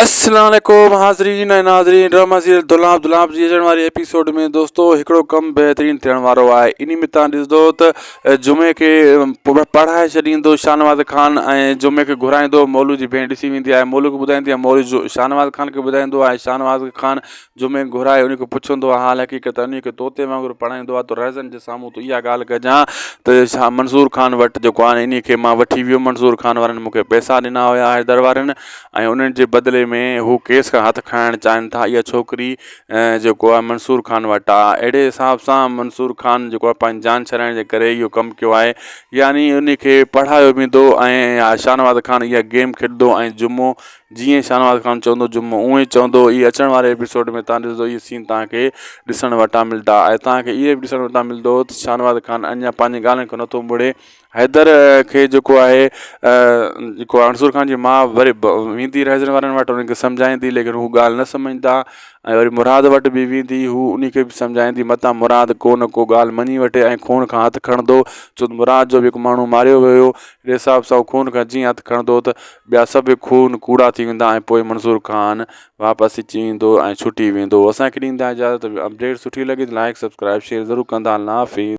السلام عليڪم حاضرين ۽ ناظرين ڊراما سيريل دولاب دولاب جي اچڻ واري ايپيسوڊ ۾ دوستو هڪڙو ڪم بهترين ٿيڻ وارو آهي انهي ۾ تان ڏسندو ته جمعي کي پڙهائي ڇڏيندو شاهنواز خان ۽ جمعي کي گهرائيندو مولو جي ڀيڻ ڏسي ويندي آهي مولو کي ٻڌائيندي آهي مولو جو شاهنواز خان کي ٻڌائيندو آهي شاهنواز خان جمعي کي گهرائي ان کي پڇندو آهي حال حقيقت ان کي طوطي وانگر پڙهائيندو آهي ته رهزن جي سامهون تون اها ڳالهه ڪجان ته ڇا منظور خان وٽ جيڪو آهي انهي کي مان وٺي ويو منظور خان وارن مون کي پئسا ڏنا هيا حيدر وارن ۽ انهن جي بدلي ۾ هو ڪيس کان هٿ کڻائڻ چاهين ٿا اها ڇوڪري جيڪو آهي منصور خان وٽ آهي اهڙي حساب سان منصور خان جيڪو آهي پنهنجي جان ڇڏائڻ جي ڪري اهو ڪم ڪيو آهي يعني ان کي پڙهايو ويندو ۽ شاهنواز خان اها گيم کيڏندو ۽ جمعو جيئن شاهنواز خان چوندو جمعو اونئن ئي چوندو اهي اچڻ واري ايپيسوڊ ۾ تان ڏسندو اهي سين توهان کي ڏسڻ وٽان ملدا ۽ توهان کي اهي به ڏسڻ وٽان ملندو ته شاهنواز خان اڃا پنهنجي ڳالهين کان نٿو مڙي حيدر کي جيڪو آهي جيڪو منصور خان جي ماء وري ويندي رهزن وارن وٽ انهن کي سمجهائيندي ليڪن هو ڳالهه نه سمجهندا ۽ وري مراد وٽ به ويندي هو ان کي به سمجهائيندي متان مراد ڪو نه ڪو ڳالهه مڃي وٺي ۽ خون کان هٿ کڻندو ڇو ته مراد جو به هڪ ماڻهو ماريو ويو اهڙي حساب سان هو خون کان جيئن هٿ کڻندو ته ٻيا سڀ خون ڪوڙا ٿي ويندا ۽ پوء منظور خان واپس اچي ويندو ۽ ڇٽي ويندو اسان کي ڏيندا اجازت اپڊيٽ سٺي لڳي ته لائڪ سبسڪرائب شيئر ضرور ڪندا الله حافظ.